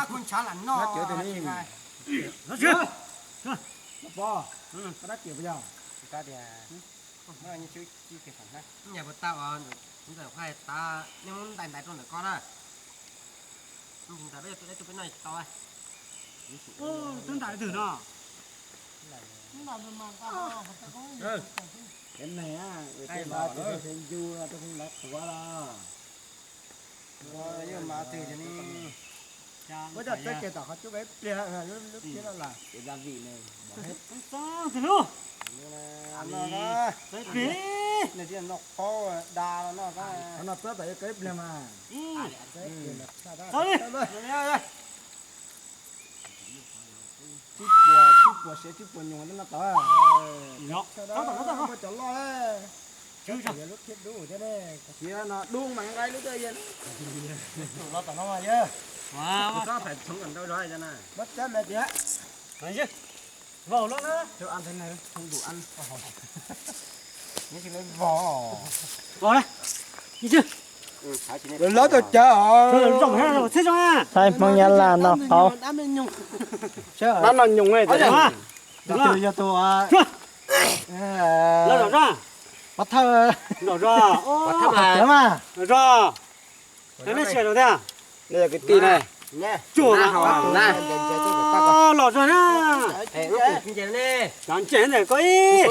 Kuv ntshav lam noj. Nyaj puas tau os, ntxawm Huaj tas nej muab ntais ntais rau ntawm ko na. Ntais peb tus peb noj tsis tau. Twb ntais twg no? Cov neeg, tej ncu no, tej phooj ywg tuav los. Muab cov txawb kiag tom qhov cub ib pliag, lub thiab no las. Qhov no txawb tom ib pliag mas. Tsib puas, tsib puas siav tsib puas nyuag no tod. Muaj cov loj, lub thiab dub thiab ne. Siav no dub mas nqaij lub twg yog. Los tom no mas yog. Txhob thaiv txhoov kom ntau zog na. Muab txawb mas tias. Vau lawm na. Cho ăn thế này không đủ ăn. Vau na. Lawv tau cawv os. Saib Hmoob Nyab Laj noj qauv. Dab noj nyoos. Yog tus, yog tus, pov thawj, pov thawj mas. Nej yog kwv tij ne. Los zog na. Cov ntses ntawm ko ib.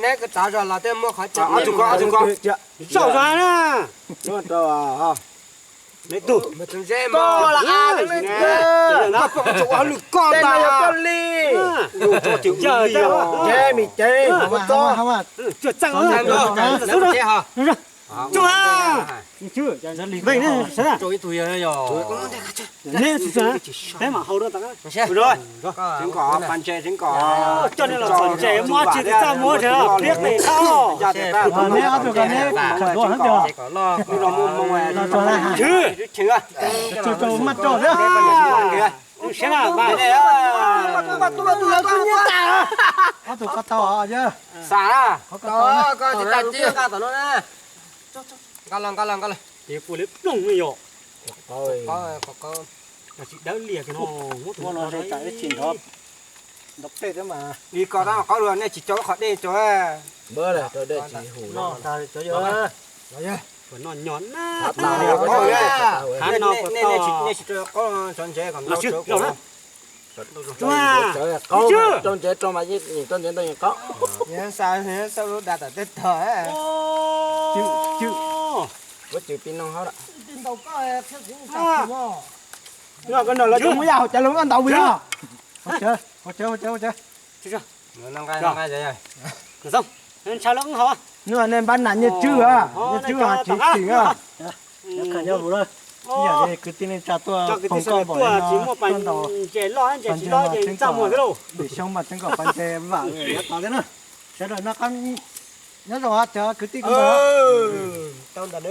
Neb kwv tij zog los tej muab qhov, zaum zog na. Neb tug, koj pom tsuas ua hauj lwm koj ntag. Koj li. Ces mi ces, tseeb kom pas ntses, tseeb kom coj nej los txhom ntses muab tsis txaj muab pliab qis thauj. Neb ob tug ko neb khawm dua hab tiag. Maj rau thiab. Ob tug ko tau os. Xav, koj tsis tas cia nqa tom no na. Nqa los, nqa los, nqa los. Ces puas li plooj ne yom. Qos qaub, qos qaub. Tsis dawb lias kiag no. Muab tus no los tsam ib chim nrov, nrov pej thiab mas. Li ko tab qaub lug nej tsis tso qhov dej tso. Npawb lawm rau dej tsis hum no. Puas noj nyo na. Hav no puas tau, nej tsis rau qaub tso ntsev kom ntau tsawv. Qaub rau ntsev rau mas yeej rau ntsev ntau yeej qaub. Xav lub da tom tej tog. Kuv cws pib noj hab lawm. Noj koj noj lawv cov muab yaj hauv cawv los noj ntaus vim yog. Hauv cawv, hauv cawv, hauv cawv. Ntsha lawm hauv. Nws nej npab nam nyiaj tswb, nyiaj tswb hais tsis tsim. Kwv tij neej tsa tuaj, kwv tij neej tsa tuaj tsis muaj pas ntses loj ntses tsis loj ces txaj muag xwb lauj. Vim xyoo mas tseem kom pas ntses vam yav tas thiab na. Sawv daws noj qab nyob zoo cov kwv tij. Tau ntawd.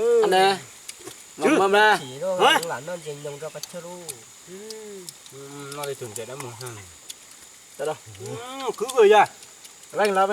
Khwv kawg yog. Leej los,